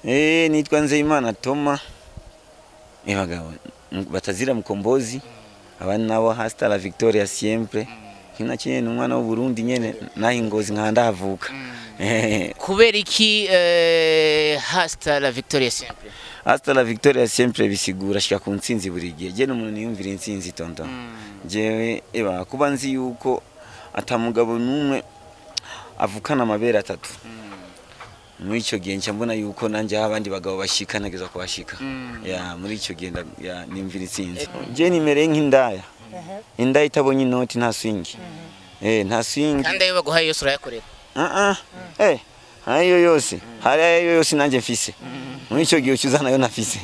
Nitwa Nzeyimana Toma. Bagabo batazira Mukombozi, abandi nabo hasta la victoria siempre. Kina kinene umwana w'u Burundi nyene naho Ngozi nkanda havuka. Kubera iki hasta la victoria siempre? Hasta la victoria siempre bisigura shika ku ntsinzi buri gihe. Je n'umuntu niyumvira intsinzi tonto. Jewe eba kuba nzi yuko atamugabo numwe avukana amabere atatu. Muri ico gihe nca mbona yuko nanje abandi bagabo bashika nageza kubashika. Ya muri ico gihe ya nimvira intsinzi. Je nimereye nk'indaya. Indaya itabonye inoti nta swingi. Nta swingi. Kandi ayo baguhaye yose urayakorera. Ayo yose. Hari ayo yose nanje mfise. Muri ico gihe ucuza nayo nafise.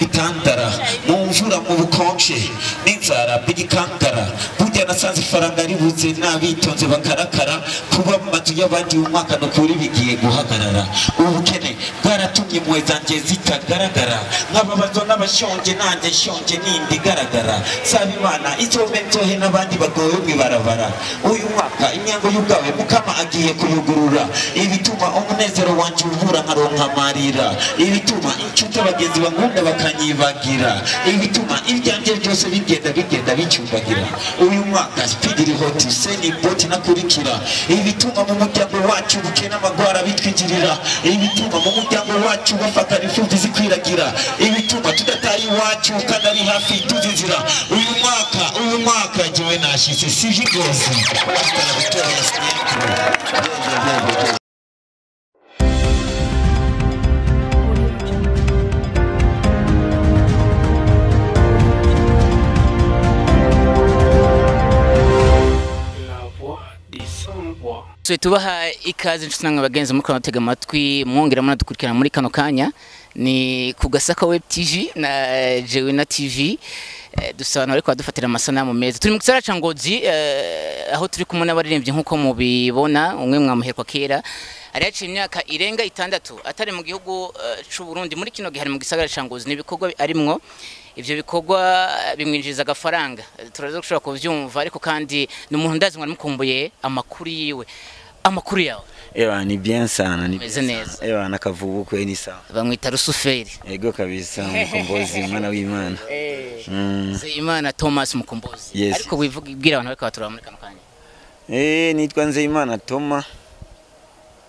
Itantara mu mvura mu bukonje n'inzara bigikankara burya nasanze ifaranga ribuze n'abitonze bakarakara kuba mu mazu y'abandi umwaka no kuri bigiye guhagarara. Ubukene bwaratumye impuhwe zanje zitagaragara nkababazwa n'abashonje nanjye nshonje nindi igaragara. Saba Imana izompe nzohe n'abandi bagowe mw'ibarabara. Uyu mwaka imyango y'ubwawe Mukama agiye kuyugurura, ibituma umunezero wanje ubura nkaronka amarira, ibituma inshuti abagenzi bankunda bakanyibagira, ibituma ibyanjye byose bigenda bicumbagira. Uyu mwaka speed iri hot seni bot nakurikira, ibituma mu muryango wacu bukena amagwara bitwinjirira, ibituma mu muryango wacu bafata imfubyi zikwiragira, ibituma tudataye iwacu kandi ari hafi tuzinzira. Uyu mwaka jewe nashitse sivyo rwose. Hasta la victoria siempre. Tubaha ikaze inshuti namwe bagenzi muri kano tega amatwi mwongera munadukurikirana muri kano kanya ni ku Gasaka Web TV na Jewina TV. Dusaba ariko badufatira amasanamu meza. Turi mu gisagara ca Ngozi aho turi kumwe n'abaririmbyi nkuko mubibona, umwe mwamuherwa kera ari yaciye imyaka irenga 6 atari mu gihugu c'u Burundi. Muri kino gihe ari mu gisagara ca Ngozi n'ibikorwa arimwo, ivyo bikorwa bimwinjiriza agafaranga turaza gushobora kuvyumva, ariko kandi ni umuntu ndazi mwari mukumbuye amakuru yiwe. Amakuru yawe? Ewa ni bien sana, ni meze neza. Ewa nakavubu kwe ni sawa. Bamwita Rusuferi. Ego kabisa, Mukombozi umwana w'Imana. Nzeyimana Thomas Mukombozi. Yes. Ariko wivuga ibwira abantu bariko baturaba muri kano kanya. Nitwa Nzeyimana Toma.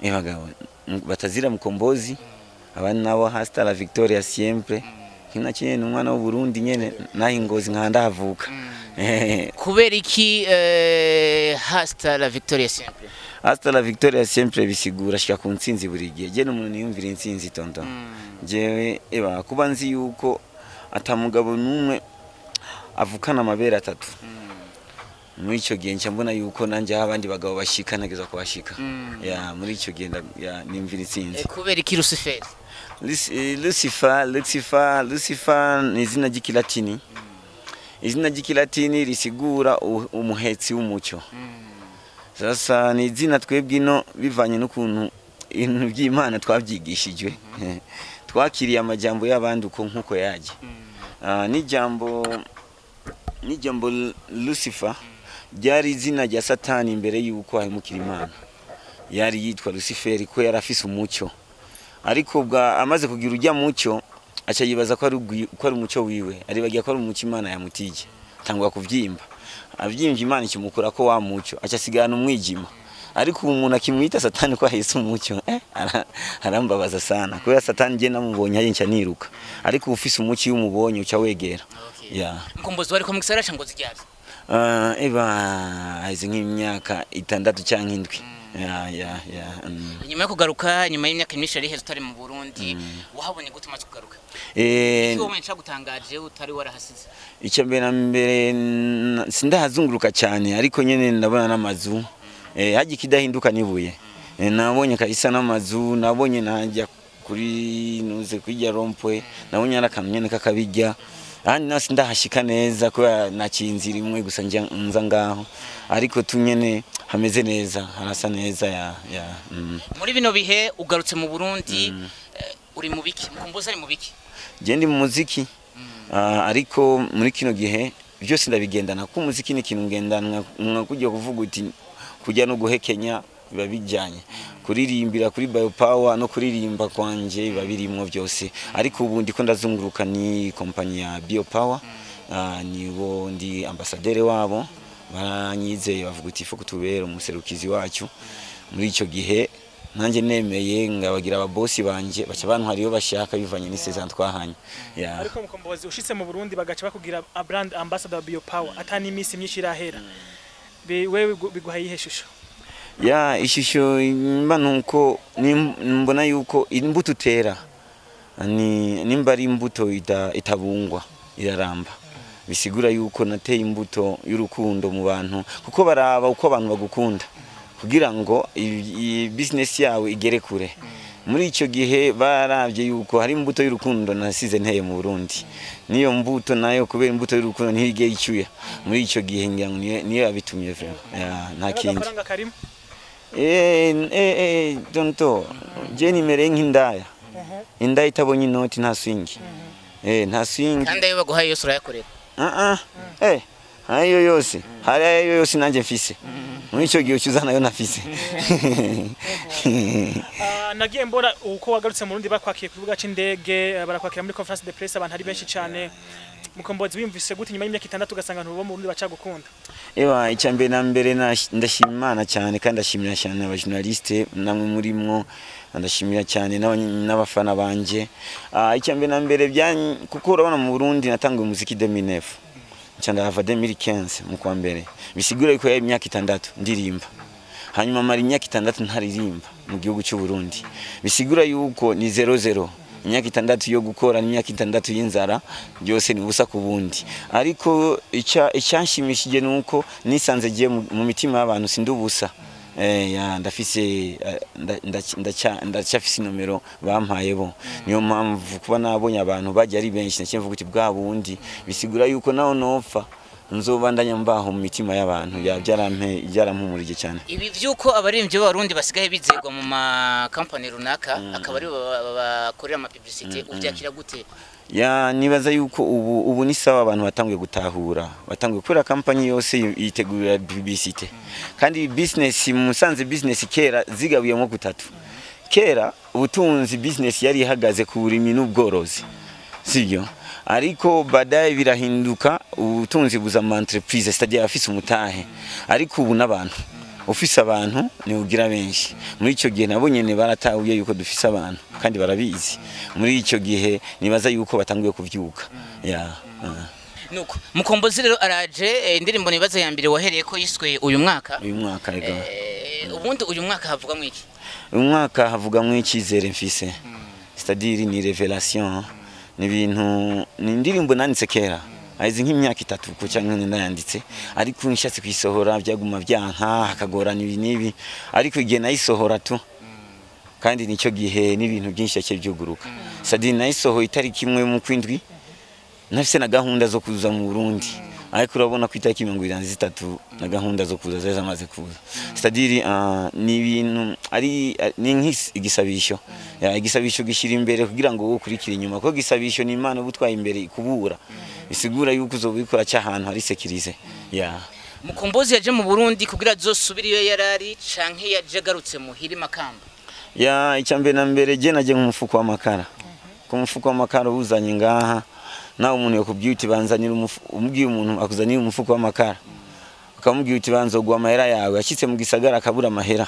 Bagabo batazira Mukombozi, abandi nabo hasta la victoria siempre. Kina kinene umwana w'u Burundi nyene naho Ngozi nkanda havuka. Kubera iki hasta la victoria siempre? Hasta la victoria siempre bisigura shika ku ntsinzi buri gihe. Je n'umuntu niyumvira intsinzi tonto. Jewe eba kuba nzi yuko atamugabo numwe avukana amabere atatu. Muri ico gihe nca mbona yuko nanje abandi bagabo bashika nageza kubashika. Ya muri ico gihe ya nimvira intsinzi. Kubera iki Lucifer? Lucifer ni izina ry'ikilatini. Izina ry'ikilatini risigura umuhetsi w'umucyo. Sasa ni izina twebwe ino bivanye n'ukuntu ibintu by'Imana twabyigishijwe. Twakiriye amajambo y'abandi uko nkuko yaje. N'ijambo Lucifer ryari izina rya Satani imbere yuko ahemukira Imana. Yari yitwa Lucifer ko yari afise umucyo. Ariko bwa amaze kugira ujya mucyo aca yibaza ko ari umucyo wiwe, aribagiye ko ari umucyo Imana yamutije. Tangwa kuvyimba. Avyimvye Imana ikimukura ko wa mucyo aca asigana umwijima. Ariko umuntu akimwita Satani ko ahise umucyo arambabaza sana. Kubera Satani je namubonye aje nca niruka. Ariko ufise umucyo iyo umubonye uca wegera. Ya. Mukombozi wari ko mu gisagara ca Ngozi ryari? Eba haize nk'imyaka 6 canke 7. Ya. Nyuma yo kugaruka nyuma y'imyaka myinshi ari heza utari mu Burundi, wahabonye gute umaze kugaruka? Icyo wamenye cagutangaje utari warahasize? Icyo mbere na mbere sindahazunguruka cyane, ariko nyene ndabona n'amazu. Haji kidahinduka nibuye. Nabonye kabisa n'amazu, nabonye najya kuri nuze kwijya rompwe, nabonye arakamye nyene kakabijya. Ahandi nasi ndahashika neza kubera nakinzira imwe gusa nza ngaho, ariko tunyene hameze neza, harasa neza ya. Muri bino bihe ugarutse mu Burundi, uri mu biki? Mukombozi ari mu biki? Je ndi mu muziki. Ariko muri kino gihe byose ndabigendana, kuko umuziki ni ikintu ngendanwa, nka kujya kuvuga uti kujya no guhekenya Biba bijyanye kuririmbira kuri Bio Power no kuririmba kwanje, biba birimwo byose. Ariko ubu ndiko ndazunguruka ni kompanyi ya Bio Power. Nibo ndi ambassadeur wabo, baranyizeye bavuga uti faut kutubera umuserukizi wacu. Muri ico gihe nanjye nemeye ngabagira ababosi banje, baca bantwara iyo bashaka bivanye n'isezerano twahanye. Yeah. Ariko Mukombozi, ushitse mu Burundi bagaca bakugira a brand ambassador wa Bio Power atani imisi myinshi irahera, wewe biguha iyihe shusho? Ya, ishusho mba nuko mbona yuko imbuto utera ni nimba ari imbuto itabungwa iraramba. Bisigura yuko nateye imbuto y'urukundo mu bantu, kuko baraba uko abantu bagukunda kugira ngo iyi business yawe igere kure. Muri icyo gihe baravye yuko hari imbuto y'urukundo nasize nteye mu Burundi, niyo mbuto nayo kubera imbuto y'urukundo ntiyigeye icyuya. Muri icyo gihe ngira ngo niyo yabitumye vraiment. Ya, nta kindi. Agafaranga karimo? Tonto, je nimereye nk'indaya. Indaya itabonye inoti nta swingi. Nta swingi. Kandi ayo baguhaye yose urayakorera? Ah ah. Ayo yose. Hari ayo yose nanje mfise. Muri ico gihe ucuza nayo nafise. Nagiye mbona uko wagarutse mu Burundi bakwakiye ku kibuga c'indege, barakwakira muri conférence de presse, abantu ari benshi cyane. Mukombozi, wiyumvise gute nyuma y'imyaka 6 ugasanga abantu bo mu Burundi bacagukunda? Ewa, icya mbere na mbere ndashima Imana cyane, kandi ndashimira cyane abajournaliste namwe murimwo, ndashimira cyane n'abafana banje. Icya mbere na mbere kuko urabona mu Burundi natanguye umuziki 2009, nca ndahava 2015 mu kwa mbere, bisigura yuko yari imyaka 6 ndirimba, hanyuma mara imyaka 6 ntaririmba mu gihugu cy'u Burundi, bisigura yuko ni 00. Imyaka 6 yo gukora n'imyaka 6 y'inzara, byose ni ubusa ku bundi. Ariko icyanshimishije nuko nisanze giye mu mitima y'abantu sindi ubusa. Ya, ndafise ndacyafise inomero bampaye bo, niyo mpamvu kuba nabonye abantu bajya ari benshi naciye mvuga uti bwa bundi, bisigura yuko naho nopfa nzobandanya mbaho mu mitima y'abantu. Ya, byarampumurije cyane. Ibi vyuko abaririmbyi b'Abarundi basigaye bizegwa mu ma company runaka, akaba ari bo bakorera ama publicité, uvyakira gute? Ya, nibaza yuko ubu ni sawa, abantu batanguye gutahura, batanguye kubera company yose yitegurira publicité. Kandi business musanze, business kera zigabuyemo gutatu. Kera ubutunzi, business yari ihagaze ku burimyi n'ubworozi, sibyo? Ariko baadaye birahinduka, ubutunzi buza mu entreprise, c'est-à-dire afise umutahe. Ariko ubu n'abantu, ufise abantu ni ugira benshi. Muri ico gihe nabo nyene baratahuye yuko dufise abantu kandi barabizi. Muri ico gihe nibaza yuko batanguye kuvyuka. Ya. Nuko Mukombozi rero araje, indirimbo nibaza ya mbere wahereye ko yiswe Uyu Mwaka. Uyu Mwaka, ego. Ubundi uyu mwaka havuga mwiki? Uyu mwaka havugamwo icyizere mfise, c'est-à-dire ni révélation, ni ibintu, ni indirimbo nanditse kera, ahize nk'imyaka 3 ko cyangwa 4 nayanditse, ariko nshatse kuyisohora byaguma byanka, hakagorana ibi n'ibi. Ariko igihe nayisohora tu, kandi nicyo gihe n'ibintu byinshi yaciye byuguruka, c'est-à-dire nayisohoye itariki 1 mu kwindwi, nafise na gahunda zo kuza mu Burundi, ariko urabona ko itariki 23 na gahunda zo kuza zari zamaze kuza. C'est-à-dire ni ibintu ari ni nk'igisabisho. Ya, igisabisho gishyira imbere kugira ngo wowe ukurikire inyuma, kuko igisabisho ni Imana uba utwaye imbere ikubura, bisigura yuko uzobikora cy'ahantu hari sécurisé. Ya. Mukombozi yaje mu Burundi kugira azosubire iyo yarari, canke yaje agarutse muhiri Makamba? Ya, icya mbere na mbere je naje nk'umufuko w'amakara. Ku mufuko w'amakara uzanye ngaha, nawe umuntu yakubwiye uti banzanira umubwiye umuntu akuzanira umufuko w'amakara, ukamubwira uti banza uguha amahera yawe, ashyitse mu gisagara akabura amahera,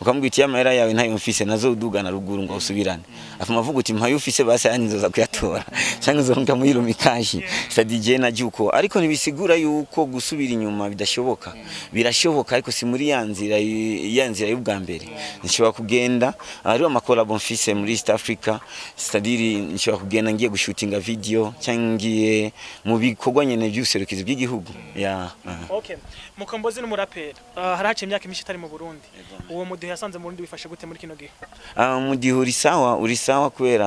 ukamubwira uti amahera yawe ntayo mfise, nazo udugana ruguru ngo usubirane, afuma avuga uti mpayo ufise basi ayandi nzoza kuyatora cyangwa nzomuka muri Lumicash. C'est-à-dire naje uko, ariko ntibisigura yuko gusubira inyuma bidashoboka. Birashoboka, ariko si muri ya nzira, ya nzira y'ubwa mbere. Nshobora kugenda, hariho amakolabo mfise muri East Africa, c'est-à-dire nshobora kugenda ngiye gushutinga video cyangwa ngiye mu bikorwa nyene by'ubuserukizi bw'igihugu. Ya. Okay, Mukombozi n'umuraperi, haraciye imyaka myinshi itari mu Burundi. Uwo mudiho yasanze mu Burundi wifashe gute muri kino gihe? Umudiho uri sawa, uri sawa kubera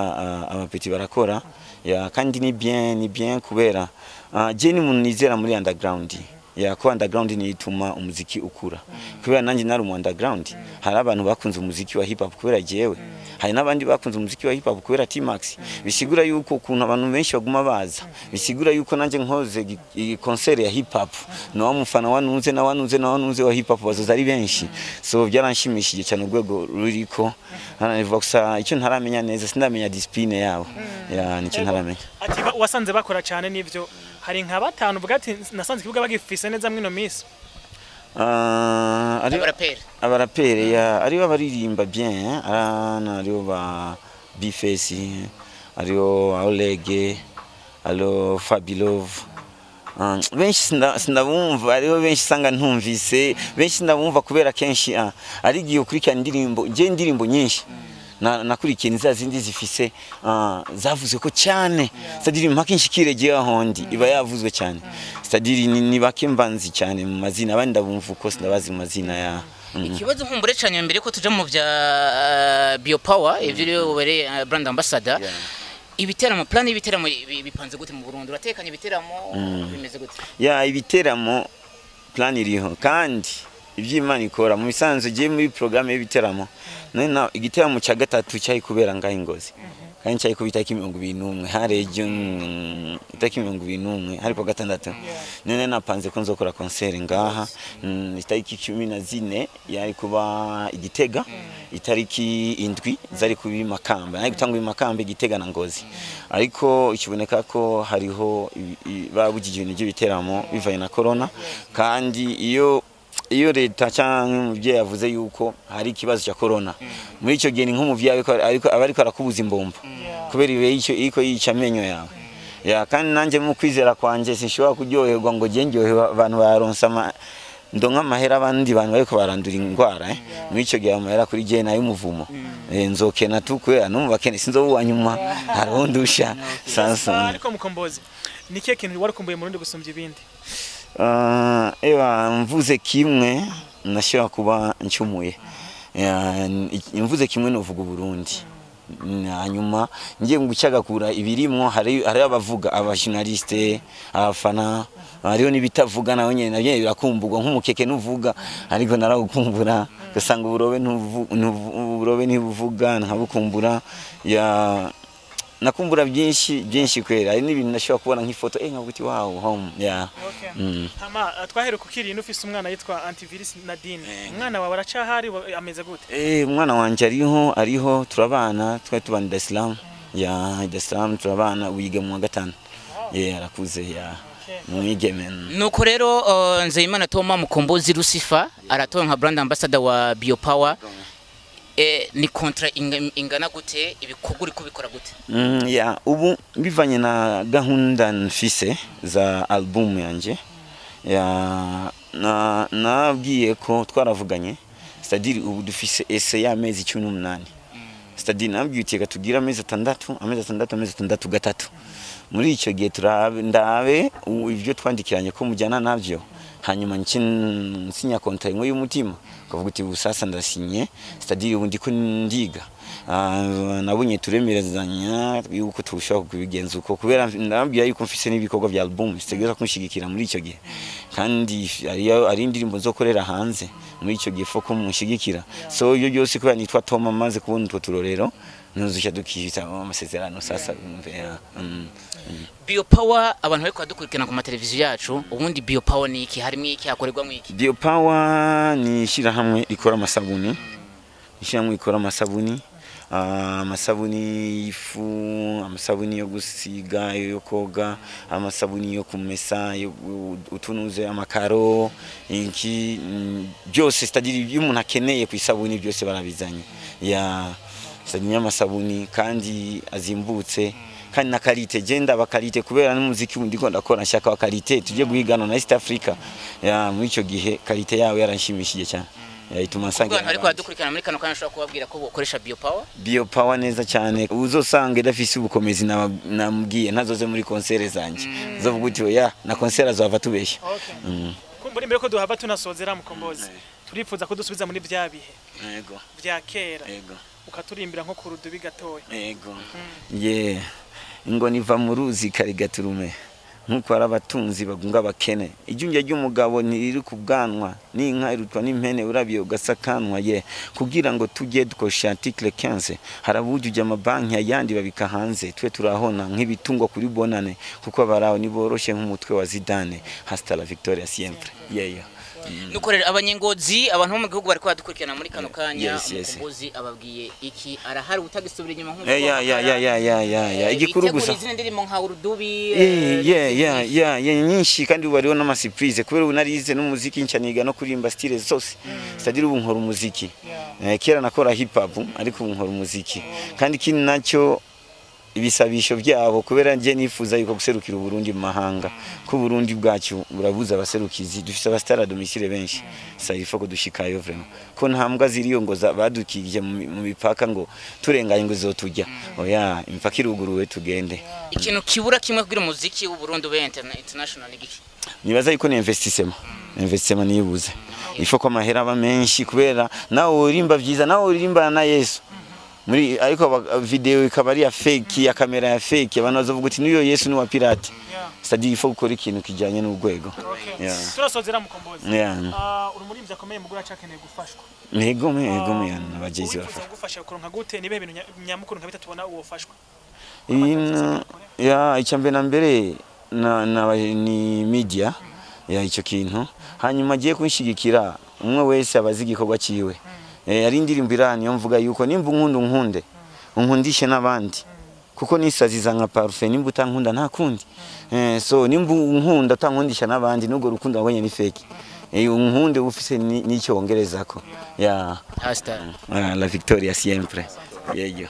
abapeti barakora. Ya, kandi ni bien, ni bien kubera je ni umuntu nizera muri underground. Ya, ko underground ni ituma umuziki ukura, kubera nanjye nari mu underground. Hari abantu bakunze umuziki wa hip hop kubera jewe, hari n'abandi bakunze umuziki wa hip hop kubera T-Max. Bisigura yuko ukuntu abantu benshi baguma baza, bisigura yuko nanjye nkoze concert ya hip hop, no wa mufana wanunze na wanunze na wanunze wa hip hop bazoza ari benshi. So byaranshimishije cyane urwego ruriko. Hanavuga gusa icyo ntaramenya neza, sindamenya discipline yabo. Ya, nicyo ntaramenya. Ati wasanze bakora cyane nivyo, hari nka batanu uvuga ati nasanze ikibuga bagifise neza mwino minsi? Abaraperi. Abaraperi, ya, aribo abaririmba bien, arana aribo ba Bface, aribo Olege, aribo Fabilove. Benshi sindabumva, aribo benshi sanga ntumvise, benshi ndabumva kubera kenshi ari igihe ukurikirana indirimbo, je indirimbo nyinshi nakurikiye ni za zindi zifise zavuzwe ko cyane, c'est-à-dire mpaka inshikire giye ahondi iba yavuzwe cyane, c'est-à-dire ni bake mbanzi cyane mu mazina, abandi ndabumva uko sindabazi mu mazina ya. Ikibazo nkumbure cyane mbere ko tuja mu bya Biopower, ivyo rero ubereye brand ambassador, ibiteramo, plan y'ibiteramo bipanze gute mu Burundi? Uratekanye ibiteramo bimeze gute? Ya, ibiteramo plan iriho, kandi iby'Imana ikora mu bisanzwe. Giye muri programme y'ibiteramo, none igiteramo cya gatatu cyari kubera ngaho Ingozi, kandi cyari kuba itariki 21, hari ejo itariki 21, hari kuwa gatandatu. None napanze ko nzokora concert ngaha itariki 14 yari kuba Igitega, itariki 7 zari kuba i Makamba, nari gutanga i Makamba, Igitega na Ngozi. Ariko ikiboneka ko hariho babujije ibintu by'ibiteramo bivanye na corona, kandi iyo leta cyangwa umuvyeyi yavuze yuko hari ikibazo cya corona, muri icyo gihe ni nk'umuvyeyi ariko aba ariko arakubuza imbombo kubera ibe icyo iko yica amenyo yawe. Ya, kandi nanjye mu kwizera kwanje sinshobora kuryoherwa ngo je ndyoherwa abantu baronsa ndonka amahera abandi bantu bariko barandura ingwara. Muri icyo gihe amahera kuri je nayo umuvumo, nzokena tu kubera no mu bakene sinzobuwa nyuma, harondusha sansa. Ariko Mukombozi, ni kihe kintu wari kumbuye mu Burundi gusumbya ibindi? Ewa, mvuze kimwe nashobora kuba ncumuye. Mvuze kimwe novuga Burundi, hanyuma ngiye gucagakura ibirimwo, hari abavuga, abajournaliste, abafana, hariho n'ibitavuga nawe nyene navyo birakumburwa, nk'umukeke nuvuga ariko narawukumbura, ugasanga uburobe ntibuvuga nkabukumbura. Ya, nakumbura byinshi byinshi kwera, hari n'ibintu nashobora kubona nk'ifoto nkavuga uti wow, home. Ya. Hama twaheruka ukiri ufise umwana yitwa Antivirus Nadine, umwana wawe aracahari, ameze gute? Umwana wanje ariho, turabana, twari tubana Dar es Salaam. Ya, Dar es Salaam turabana, wiga mu wa gatanu. Arakuze, ya. Mwigeme. Nuko rero Nzeyimana Toma Mukombozi Lucifer aratowe nka brand ambassador wa Biopower. Ni contrat ingana gute, ibikorwa uri kubikora gute? Ya, ubu bivanye na gahunda mfise za album yanje, ya, nabwiye ko twaravuganye, c'est-à-dire ubu dufise ese y'amezi 18, c'est-à-dire nabwiye uti reka tugire amezi atandatu, amezi atandatu, amezi atandatu, gatatu. Muri icyo gihe turabe ndabe ibyo twandikiranye ko mujyana navyo, hanyuma nsinya contrat imwe y'umutima, ukavuga uti ubu sasa ndasinye, c'est-à-dire ubu ndiko ndiga. Nabonye turemerezanya yuko tushobora kubigenza uko, kubera ndababwira yuko mfise n'ibikorwa vya album sitegereza kunshigikira muri icyo gihe, kandi ari indirimbo nzokorera hanze muri icyo gihe foko munshigikira. So iyo byose kubera nitwa Toma maze kubona utwo turorero ntuzushya dukihita amasezerano sasa. Biopower, abantu bariko badukurikirana ku mateleviziyo yacu, ubundi Biopower ni iki, harimo iki, hakorerwamo iki? Biopower ni ishyirahamwe rikora amasabuni, ishyirahamwe rikora amasabuni, amasabuni y'ifu, amasabuni yo gusiga, yo koga, amasabuni yo kumesa, yo utunuze amakaro, inki byose, c'est-à-dire ibyo umuntu akeneye ku isabuni byose barabizanye. Ya, c'est-à-dire amasabuni kandi azimbutse, kandi na qualité, genda ba qualité, kubera n'umuziki ndiko ndakora nshaka wa qualité, tujye guhigana na East Africa. Ya, muri icyo gihe qualité yawe yaranshimishije cyane, ituma nsangira. Abantu bariko badukurikirana muri kano kanya ushobora kubabwira ko bokoresha Biopower? Biopower neza cyane, uzosanga idafise ubukomezi namubwiye ntazoze muri concert zanje, uzovuga uti oya na concert azova tubeshya. Kumbura imbere ko duhava tunasozera Mukombozi, turifuza ko dusubiza muri vya bihe vya kera, ukaturimbira nko ku rudubi gatoya. Yego. Yeah. Ingoni iva mu ruzi karigaturume, Nkuko ari abatunzi bagunga abakene. Ijunja ry'umugabo ntiriri ku bwanwa, n'inka irutwa n'impene urabiye ugasakanwa ye. Kugira ngo tujye dukosha article 15, harabujuje amabanki ayandi babika hanze, twe turahona nk'ibitungwa kuri bonane, kuko abaraho niboroshe nk'umutwe wa Zidane. Hasta la victoria siempre. Yeah. Nuko rero abanyengozi, abantu bo mu gihugu bariko badukurikirana muri kano kanya, Yes. Umukombozi ababwiye iki? Arahari utagisubira inyuma nk'uko Ya, igikuru gusa. Izina ndirimbo nka urudubi. Yeah, nyinshi, kandi ubu hariho n'ama surprise kubera ubu narize n'umuziki, nca niga no kuririmba style zose, c'est-à-dire ubu nkora umuziki. Kera nakora hip hop, ariko ubu nkora umuziki. Kandi ikindi nacyo, ibisabisho byabo, kubera nje nifuza yuko guserukira Uburundi mu mahanga, ko Uburundi bwacu burabuza abaserukizi, dufise aba star à domicile benshi. Ça, il faut ko dushikayo vraiment, ko nta mbwa ziriyo ngo badukije mu mipaka ngo turenganye ngo zotujya. Oya, imipaka iruguruwe, tugende. Ikintu kibura kimwe kugira umuziki w'u Burundi ube international ni giki? Nibaza yuko ni investissement niyibuze. Ifo ko amahera aba menshi, kubera nawe uririmba vyiza, nawe uririmbana na Yesu muri, ariko video ikaba ari ya fake, ya kamera ya fake, abantu bazovuga uti niyo Yesu ni wa pirate. C'est-à-dire il faut gukora ikintu kijanye n'urwego. Okay. Yeah. Turasozera, Mukombozi. Yeah. Ah, uri umuririmbyi akomeye, mugura acakeneye gufashwa. Ego me abagenzi Uwifuza bafasha. kugufasha kuronka gute? Nibe ibintu nyamukuru nka bitatu ubona wofashwa. Ino ya icya mbere na mbere na ni media ya icyo kintu, hanyuma agiye kunshigikira umwe wese abazi igikorwa ciwe. Ari indirimbo irani yo mvuga yuko nimba unkunda unkunde, unkundishe n'abandi, kuko nisaziza nka parfum. Nimba utankunda nta kundi. So nimba unkunda utankundisha n'abandi, nubwo rukundo wabonye ni fake. Unkunde ufise n'icyo wongerezako ya. Hasta Ah, la victoria siempre, yeyo.